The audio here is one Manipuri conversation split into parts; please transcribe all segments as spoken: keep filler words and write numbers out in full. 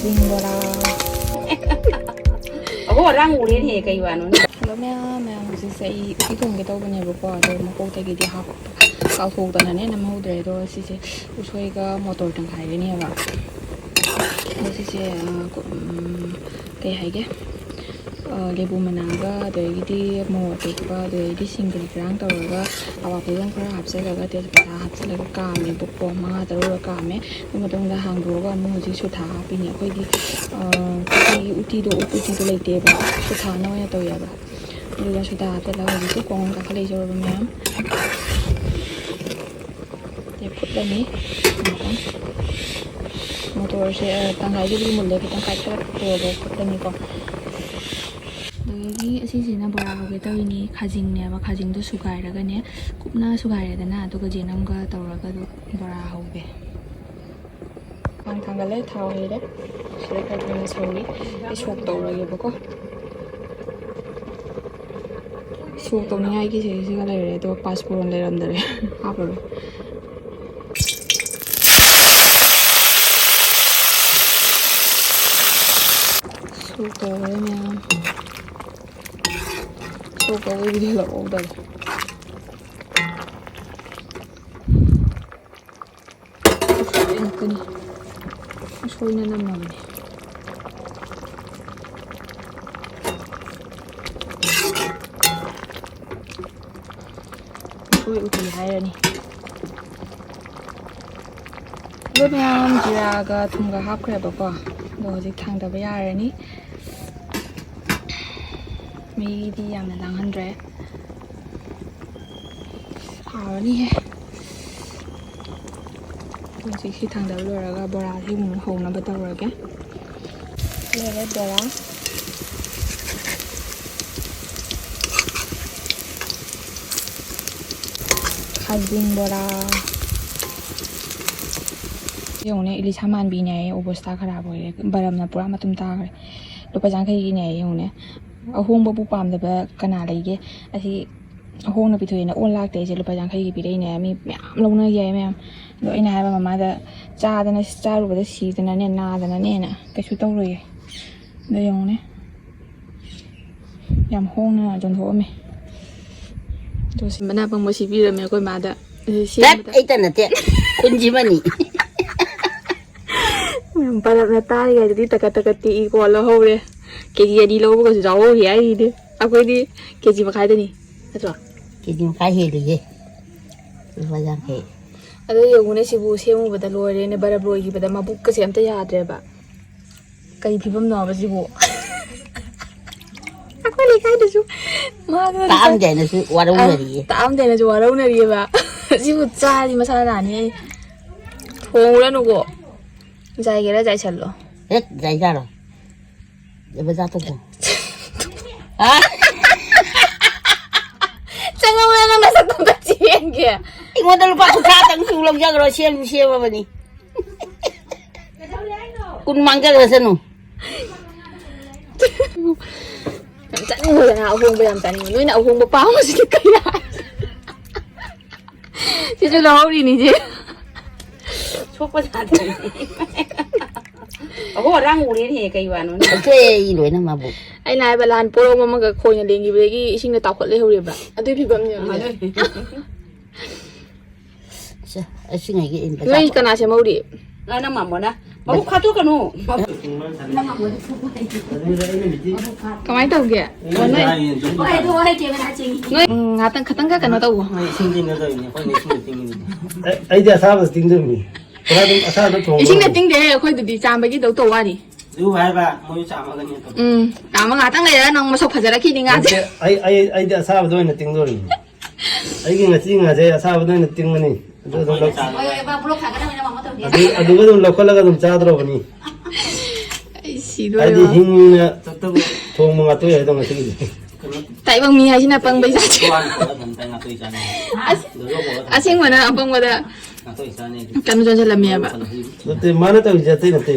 ꯕꯣꯔꯥ꯫ ꯑꯣ, ꯔꯥꯡ ꯎꯔꯦꯅꯦ, ꯀꯩ ꯋꯥꯅꯣꯅꯦ? ꯍꯜꯂꯣ ꯃꯌꯥꯝ, ꯃꯌꯥꯝ ꯍꯧꯖꯤꯛꯁꯦ ꯑꯩ ꯎꯇꯤ ꯊꯣꯡꯒꯦ ꯇꯧꯕꯅꯦꯕꯀꯣ, ꯑꯗꯣ ꯃꯀꯣꯛꯇꯒꯤꯗꯤ ꯍꯥꯞ-, ꯀꯥꯎꯊꯣꯛꯇꯅꯅꯦ ꯅꯝꯍꯧꯗ꯭ꯔꯦ꯫ ꯑꯗꯣ ꯁꯤꯁꯦ ꯎꯁꯣꯏꯒ ꯃꯣꯇꯣꯔ ꯇꯪꯈꯥꯏꯒꯅꯦꯕ꯫ ꯑꯗꯣ ꯁꯤꯁꯦ, ꯑ, ꯀꯣ-, ꯎꯝ, ꯀꯩ ꯍꯥꯏꯒꯦ? ꯑ, ꯂꯦꯕꯨ ꯃꯅꯥꯒ, ꯑꯗꯒꯤꯗꯤ ꯃꯣꯔꯣꯛ ꯑꯇꯦꯛꯄ, ꯑꯗꯒꯤꯗꯤ ꯁꯤꯡ ꯀꯔꯤ ꯀꯔꯥꯡ ꯇꯧꯔꯒ, ꯑꯋꯥ ꯐꯗꯤꯒꯣꯝ ꯈꯔ ꯍꯥꯞꯆꯤꯜꯂꯒ, ꯇꯦꯖꯄꯇꯥ ꯍꯥꯞꯆꯤꯜꯂꯒ ꯀꯥꯝꯃꯦꯕꯀꯣ, ꯃꯉꯥ ꯇꯔꯨꯛꯂ ꯀꯥꯝꯃꯦ꯫ ꯑꯗꯨ ꯃꯇꯨꯡꯗ ꯍꯥꯡꯗꯣꯛꯑꯒ ꯑꯃꯨꯛ ꯍꯧꯖꯤꯛ ꯁꯣꯗꯥ ꯍꯥꯞꯄꯤꯅꯦ꯫ ꯑꯩꯈꯣꯏꯗꯤ, ꯑ, ꯎꯇꯤꯒꯤ ꯎꯇꯤꯗꯣ, ꯑꯣꯠꯄ ꯎꯇꯤꯗꯣ ꯂꯩꯇꯦꯕ, ꯁꯣꯗꯥꯅ ꯑꯣꯏꯅ ꯇꯧꯋꯦꯕ꯫ ꯑꯗꯨꯒ ꯁꯣꯗꯥ ꯍꯥꯞꯆꯤꯜꯂꯒ ꯍꯧꯖꯤꯛꯁꯦ ꯀꯣꯡ ꯀꯥꯈꯠꯂꯛꯏꯁꯦ ꯑꯣꯏꯕ ꯃꯌꯥꯝ꯫ ꯑꯗꯩ ꯐꯨꯠꯂꯅꯤ꯫ ꯃꯣꯇꯣꯔꯁꯦ, ꯑ, ꯇꯪꯈꯥꯏꯗꯨꯕꯨꯗꯤ ꯃꯨꯜꯂꯦ, ꯈꯤꯇꯪ ꯀꯥꯏꯊꯔꯛꯄꯗꯣ ꯐꯨꯠꯂꯅꯤꯀꯣ꯫ ꯑꯗꯒꯤ ꯑꯁꯤꯁꯤꯅ ꯕꯣꯔꯥ ꯍꯧꯒꯦ ꯇꯧꯔꯤꯅꯤ꯫ ꯈꯥꯖꯤꯡꯅꯦꯕ, ꯈꯥꯖꯤꯡꯗꯣ ꯁꯨꯒꯥꯏꯔꯒꯅꯦ, ꯀꯨꯞꯅ ꯁꯨꯒꯥꯏꯔꯦꯗꯅ, ꯑꯗꯨꯒ ꯌꯦꯅꯝꯒ ꯇꯧꯔꯒ ꯑꯗꯨꯝ ꯕꯣꯔꯥ ꯍꯧꯒꯦ꯫ ꯈꯥꯡ ꯊꯥꯡꯒꯠꯂꯦ, ꯊꯥꯎ ꯍꯩꯔꯦ꯫ ꯁꯤꯗ ꯈꯔ ꯈꯔ ꯁꯧꯔꯤ꯫ ꯑꯩ ꯁꯣꯛ ꯇꯧꯔꯒꯦꯕꯀꯣ꯫ ꯁꯣꯛ ꯇꯧꯅꯤꯡꯉꯥꯏꯒꯤ ꯁꯤꯁꯤꯒ ꯂꯩꯔꯦ, ꯑꯗꯣ ꯄꯥꯁꯄꯣꯔꯟ ꯂꯩꯔꯝꯗꯔꯦ꯫ ꯍꯥꯞꯄꯔꯣꯏ꯫ ꯁꯣꯛ ꯇꯧꯔꯦ ꯃꯌꯥꯝ꯫ ꯁꯣꯛ ꯇꯧꯕꯩꯕꯨꯗꯤ ꯍꯦꯜꯂꯛꯍꯧꯗꯔꯦ꯫ ꯎꯁꯣꯏ ꯉꯥꯛꯇꯅꯤ꯫ ꯎꯁꯣꯏꯅ ꯅꯝꯃꯕꯅꯤ꯫ ꯎꯁꯣꯏ ꯎꯇꯤ ꯍꯥꯏꯔꯅꯤ꯫ ꯑꯗꯣ ꯃꯌꯥꯝ ꯖꯤꯔꯥꯒ ꯊꯨꯝꯒ ꯍꯥꯞꯈ꯭ꯔꯦꯕꯀꯣ꯫ ꯑꯗꯣ ꯍꯧꯖꯤꯛ ꯊꯥꯡꯗꯕ ꯌꯥꯔꯅꯤ꯫ ꯃꯩꯗꯤ ꯌꯥꯝꯅ ꯂꯥꯡꯍꯟꯗ꯭ꯔꯦ꯫ ꯍꯥꯎꯔꯅꯤꯍꯦ꯫ ꯍꯧꯖꯤꯛ ꯁꯤ ꯊꯥꯡꯗꯕ ꯂꯣꯏꯔꯒ ꯕꯣꯔꯥꯁꯤ ꯑꯃꯨꯛ ꯍꯧꯅꯕ ꯇꯧꯔꯒꯦ꯫ ꯂꯣꯏꯔꯦ ꯕꯣꯔꯥ꯫ ꯈꯥꯖꯤꯡ ꯕꯣꯔꯥ꯫ ꯌꯦꯡꯉꯨꯅꯦ, ꯏꯂꯤꯁꯥ ꯃꯥꯟꯕꯤꯅꯦ ꯍꯥꯏꯌꯦ, ꯑꯣꯕꯁꯇꯥ ꯈꯔꯥꯕ ꯑꯣꯏꯔꯦ꯫ ꯕꯔꯝꯅ ꯄꯨꯔꯥ ꯃꯇꯨꯝ ꯇꯥꯈ꯭ꯔꯦ꯫ ꯂꯨꯄꯥ ꯌꯥꯡꯈꯩꯒꯤꯅꯦ ꯍꯥꯏꯌꯦ, ꯌꯦꯡꯉꯨꯅꯦ꯫ ꯑꯍꯣꯡꯕꯕꯨ ꯄꯥꯝꯗꯕ ꯀꯅꯥ ꯂꯩꯒꯦ? ꯑꯁꯤ ꯑꯍꯣꯡꯅ ꯄꯤꯊꯣꯛꯑꯦꯅ ꯑꯣꯟ ꯂꯥꯛꯇꯦ ꯑꯩꯁꯦ, ꯂꯨꯄꯥ ꯌꯥꯡꯈꯩꯒꯤ ꯄꯤꯔꯛꯏꯅꯦ꯫ ꯃꯤ ꯃꯌꯥꯝ ꯂꯧꯅꯒꯦ ꯍꯥꯏ ꯃꯌꯥꯝ꯫ ꯑꯗꯣ ꯑꯩꯅ ꯍꯥꯏꯕ ꯃꯃꯥꯗ, "ꯆꯥꯗꯅ, ꯆꯥꯔꯨꯕꯗ ꯁꯤꯗꯅꯅꯦ, ꯅꯥꯗꯅꯅꯦꯅ ꯀꯩꯁꯨ ꯇꯧꯔꯣꯏꯌꯦ"꯫ ꯑꯗꯣ ꯌꯦꯡꯉꯨꯅꯦ, ꯌꯥꯝ ꯍꯣꯡꯅ ꯌꯣꯟꯊꯣꯛꯑꯝꯃꯦ꯫ ꯑꯗꯣ ꯁꯤ ꯃꯅꯥ ꯄꯪꯕ ꯁꯤ ꯄꯤꯔꯝꯃꯦ ꯑꯩꯈꯣꯏ ꯃꯥꯗ꯫ ꯑꯗꯨ ꯇꯠ! ꯁꯦꯝꯕꯗ ꯑꯩꯇ ꯅꯠꯇꯦ, ꯈꯨꯟꯁꯤꯃꯅꯤ꯫ ꯕꯔꯞꯅ ꯇꯥꯔꯤꯉꯩꯗꯗꯤ ꯇꯀꯠ ꯇꯀꯠ ꯇꯦꯛꯏꯀꯣ, ꯂꯧꯍꯧꯔꯦ꯫ ꯀꯦ ꯖꯤ ꯑꯅꯤ ꯂꯧꯕꯒꯁꯨ ꯌꯥꯎꯍꯧꯔꯤ ꯍꯥꯏꯔꯤꯗꯤ꯫ ꯑꯩꯈꯣꯏꯗꯤ ꯀꯦ ꯖꯤ ꯃꯈꯥꯏꯗꯅꯤ, ꯅꯠꯇ꯭ꯔꯣ? ꯀꯦ ꯖꯤ ꯃꯈꯥꯏ ꯍꯦꯜꯂꯤꯍꯦ꯫ ꯂꯨꯄꯥ ꯌꯥꯡꯈꯩ꯫ ꯑꯗꯣ ꯌꯦꯡꯉꯨꯅꯦ, ꯁꯤꯕꯨ ꯁꯦꯝꯃꯨꯕꯗ ꯂꯣꯏꯔꯦꯅꯦ, ꯕꯔꯞ ꯂꯣꯏꯈꯤꯕꯗ ꯃꯕꯨꯛꯀꯁꯦ ꯑꯝꯇ ꯌꯥꯗ꯭ꯔꯦꯕ꯫ ꯀꯔꯤ ꯐꯤꯕꯝꯅꯣꯕ ꯁꯤꯕꯨ? ꯑꯩꯈꯣꯏ ꯂꯩꯀꯥꯏꯗꯁꯨ ꯃꯥꯗꯣ ꯇꯥꯛꯑꯝꯗꯦ ꯍꯥꯏꯅꯁꯨ ꯋꯥꯔꯧꯅꯔꯤꯌꯦ꯫ ꯑ, ꯇꯥꯛꯑꯝꯗꯦ ꯍꯥꯏꯅꯁꯨ ꯋꯥꯔꯧꯅꯔꯤꯌꯦꯕ꯫ ꯁꯤꯕꯨ ꯆꯥꯔꯗꯤ ꯃꯁꯥ ꯅꯥꯅꯤ ꯑꯩ꯫ ꯊꯣꯡꯉꯨꯔꯅꯨꯀꯣ꯫ ꯖꯥꯏꯒꯦꯔꯥ ꯖꯥꯏꯁꯜꯂꯣ꯫ ꯍꯦꯛ ꯖꯥꯏꯖꯥꯔꯣ꯫ ꯖꯕꯖꯥ ꯇꯧꯕ꯫ ꯍꯥ? ꯆꯪꯉꯛꯎꯅꯦ, ꯅꯪ ꯅꯁꯛꯇꯣ ꯑꯝꯇ ꯆꯦꯟꯒꯦ꯫ ꯑꯩꯉꯣꯟꯗ ꯂꯨꯄꯥ ꯀꯨꯟꯊ꯭ꯔꯥꯇꯪ ꯁꯨ ꯂꯧꯖꯈ꯭ꯔꯣ, ꯁꯦꯝꯁꯨ ꯁꯦꯝꯃꯕꯅꯤ꯫ ꯀꯨꯟ ꯃꯥꯡꯖꯈ꯭ꯔꯁꯅꯨ꯫ ꯌꯥꯝ ꯆꯥꯅꯤꯡꯕꯗꯅ ꯑꯍꯣꯡꯕ ꯌꯥꯝ ꯆꯥꯅꯤꯡꯉꯤ꯫ ꯅꯣꯏꯅ ꯑꯍꯣꯡꯕ ꯄꯥꯝꯕꯁꯤꯗꯤ ꯀꯌꯥ? ꯁꯤꯁꯨ ꯂꯧꯍꯧꯔꯤꯅꯤ ꯏꯆꯦ꯫ ꯁꯣꯛꯄ ꯁꯥꯗ꯭ꯔꯗꯤ꯫ ꯑꯍꯣ, ꯑꯔꯥꯡ ꯎꯔꯦꯅꯦ, ꯀꯩ ꯋꯥꯅꯣꯅꯦ? ꯂꯧꯊꯣꯛꯑꯦ ꯑꯩ ꯂꯣꯏꯅ ꯃꯥꯕꯨ꯫ ꯑꯩꯅ ꯍꯥꯏꯕ ꯂꯥꯟ ꯄꯣꯔꯣꯝ ꯑꯃꯒ ꯈꯣꯏꯅ ꯂꯦꯡꯈꯤꯕꯗꯒꯤ ꯏꯁꯤꯡꯅ ꯇꯥꯎꯈꯠ ꯂꯩꯍꯧꯔꯦꯕ꯫ ꯑꯗꯨꯏ ꯐꯤꯕꯝꯅꯦꯕ꯫ ꯑꯗꯨꯏ꯫ ꯁꯦ, ꯑꯩ ꯁꯤꯡꯉꯩꯒꯤ ꯏꯟꯕ ꯅꯣꯏ ꯆꯥꯄꯣꯠ꯫ ꯀꯅꯥ ꯁꯦꯝꯍꯧꯔꯤ? ꯅꯪ, ꯅꯪ ꯃꯥꯃꯣꯅ꯫ ꯃꯕꯨꯛ ꯈꯥꯛꯇꯣꯛꯀꯅꯨ꯫ ꯀꯃꯥꯏꯅ ꯇꯧꯒꯦ? ꯑꯣ, ꯅꯣꯏ ꯅꯣꯏ, ꯎꯝ, ꯉꯥꯛꯇꯪ, ꯈꯇꯪꯒ ꯀꯩꯅꯣ ꯇꯧꯋꯣ꯫ ꯃꯣꯏ ꯏꯁꯤꯡ ꯇꯤꯡꯒꯗꯧꯔꯤꯅꯦ, ꯑꯩꯈꯣꯏꯅ ꯏꯁꯤꯡꯗ ꯇꯤꯡꯉꯤꯅꯦ꯫ ꯑꯩ, ꯑꯩꯗꯤ ꯑꯁꯥꯕꯗ ꯇꯤꯡꯗꯣꯏꯅꯤ꯫ ꯄꯨꯔꯥ ꯑꯗꯨꯝ ꯑꯁꯥꯕꯗ ꯊꯣꯡꯕ ꯏꯁꯤꯡꯗ ꯂꯣꯏꯔꯦ꯫ ꯇꯤꯡꯗꯦꯍꯦ, ꯑꯩꯈꯣꯏꯗꯨꯗꯤ ꯆꯥꯝꯕꯒꯤ ꯗꯧ ꯇꯧ ꯋꯥꯅꯤ꯫ ꯑꯗꯨ ꯍꯥꯏꯕ, ꯃꯣꯏꯁꯨ ꯆꯥꯝꯃꯒꯅꯤ ꯑꯗꯨꯝ꯫ ꯎꯝ, ꯆꯥꯝꯃ ꯉꯥꯛꯇꯪ ꯂꯩꯔꯒ ꯅꯪ ꯃꯁꯛ ꯐꯖꯔꯛꯈꯤꯅꯤ ꯉꯥꯁꯦ꯫ ꯅꯠꯇꯦ, ꯑꯩ, ꯑꯩ, ꯑꯩꯗꯤ ꯑꯁꯥꯕꯗ ꯑꯣꯏꯅ ꯇꯤꯡꯗꯣꯔꯤꯅꯤ꯫ ꯑꯩꯒꯤ ꯉꯁꯤ ꯉꯥꯁꯦ ꯑꯁꯥꯕꯗ ꯑꯣꯏꯅ ꯇꯤꯡꯉꯅꯤ꯫ ꯑꯗꯨ ꯑꯗꯨꯝ ꯂꯧ-, ꯍꯣꯏ, ꯍꯣꯏ, ꯃꯥ ꯕ꯭ꯂꯣꯛ ꯊꯥꯒꯠꯅꯕꯅꯤꯅ ꯃꯥ ꯑꯃ ꯇꯧꯒꯦ꯫ ꯑꯗꯨ, ꯑꯗꯨꯒ ꯑꯗꯨꯝ ꯂꯧꯈꯠꯂꯒ ꯑꯗꯨꯝ ꯆꯥꯗ꯭ꯔꯣꯕꯅꯤ꯫ ꯑꯩ ꯁꯤꯗꯣꯔꯦ꯫ ꯍꯥꯏꯗꯤ ꯍꯤꯡꯅ ꯊꯣꯡꯕ ꯉꯥꯛꯇ ꯑꯣꯏ ꯍꯥꯏꯗꯣ ꯉꯁꯤꯒꯤꯗꯤ꯫ ꯇꯥꯏꯕꯪ ꯃꯤ ꯍꯥꯏꯁꯤꯅ ꯑꯄꯪꯕ ꯏꯆꯥꯁꯦ꯫ ꯑꯁ-, ꯑꯁꯦꯡꯕꯅ ꯑꯄꯪꯕꯗ ꯀꯩꯅꯣ ꯆꯣꯟꯁꯤꯜꯂꯝꯃꯦꯕ꯫ ꯅꯠꯇꯦ, ꯃꯥꯅ ꯇꯧꯔꯤꯁꯦ ꯑꯇꯩ ꯅꯠꯇꯦ꯫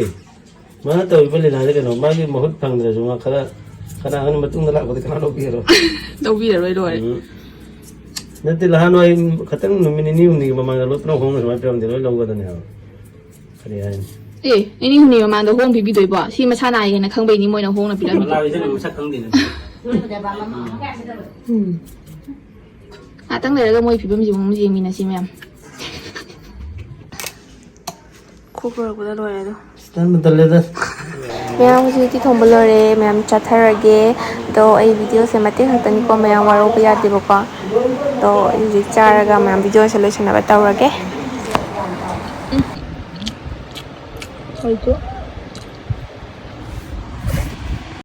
ꯃꯥꯅ ꯇꯧꯔꯤꯕ ꯂꯤꯂꯥꯁꯦ ꯀꯩꯅꯣ, ꯃꯥꯒꯤ ꯃꯍꯨꯠ ꯐꯪꯗ꯭ꯔꯁꯨ ꯃꯥ ꯈꯔ, ꯀꯅꯥ ꯈꯪꯅꯤ ꯃꯇꯨꯡꯗ ꯂꯥꯛꯄꯗ ꯀꯅꯥ ꯂꯧꯕꯤꯔꯣ? ꯂꯧꯕꯤꯔꯔꯣꯏ, ꯂꯣꯏꯔꯦ꯫ ꯎꯝ꯫ ꯅꯠꯇꯦ, ꯅꯍꯥꯟꯋꯥꯏ ꯈꯇꯪ ꯅꯨꯃꯤꯠ ꯅꯤꯅꯤ ꯍꯨꯝꯅꯤꯒꯤ ꯃꯃꯥꯡꯗ ꯂꯣꯏ ꯄꯨꯂꯞ ꯍꯣꯡꯅ ꯁꯨꯃꯥꯏꯅ ꯄꯤꯔꯝꯗꯦ, ꯂꯣꯏ ꯂꯧꯒꯗꯕꯅꯦ ꯍꯥꯏꯕ꯫ ꯀꯔꯤ ꯍꯥꯏꯅꯤ? ꯑꯦ, ꯅꯤꯅꯤ ꯍꯨꯝꯅꯤ ꯃꯃꯥꯡꯗ ꯍꯣꯡ ꯄꯤꯕꯤꯗꯣꯏꯕꯣ? ꯁꯤ ꯃꯁꯥꯅ ꯍꯥꯏꯒꯦꯅ ꯈꯪꯕꯩꯅꯤ ꯃꯣꯏꯅ ꯍꯣꯡꯅ ꯄꯤꯔꯝꯃꯤ꯫ ꯃꯂꯥ ꯍꯣꯏꯁꯦ ꯃꯁꯛ ꯈꯪꯗꯦꯅꯦ꯫ ꯎꯝ꯫ ꯉꯥꯛꯇꯪ ꯂꯩꯔꯒ ꯃꯣꯏ ꯐꯤꯕꯝꯁꯤ ꯑꯃꯨꯛ ꯌꯦꯡꯃꯤꯟꯅꯁꯤ ꯃꯌꯥꯝ꯫ ꯈꯣꯛ ꯂꯣꯏꯔꯛꯄꯗ ꯂꯣꯏꯔꯦ ꯑꯗꯣ꯫ ꯇꯟꯕꯨ ꯇꯜꯂꯦꯗ꯫ ꯃꯌꯥꯝ ꯍꯧꯖꯤꯛ ꯎꯇꯤ ꯊꯣꯡꯕ ꯂꯣꯏꯔꯦ꯫ ꯃꯌꯥꯝ ꯆꯥꯊꯔꯒꯦ꯫ ꯑꯗꯣ ꯑꯩ ꯚꯤꯗꯤꯑꯣꯁꯦ ꯃꯇꯦꯛ ꯈꯛꯇꯅꯤꯀꯣ, ꯃꯌꯥꯝ ꯋꯥꯔꯧꯕ ꯌꯥꯗꯦꯕꯀꯣ꯫ ꯑꯗꯣ ꯑꯩ ꯍꯧꯖꯤꯛ ꯆꯥꯔꯒ ꯃꯌꯥꯝ ꯚꯤꯗꯤꯑꯣꯁꯦ ꯂꯣꯏꯁꯤꯟꯅꯕ ꯇꯧꯔꯒꯦ꯫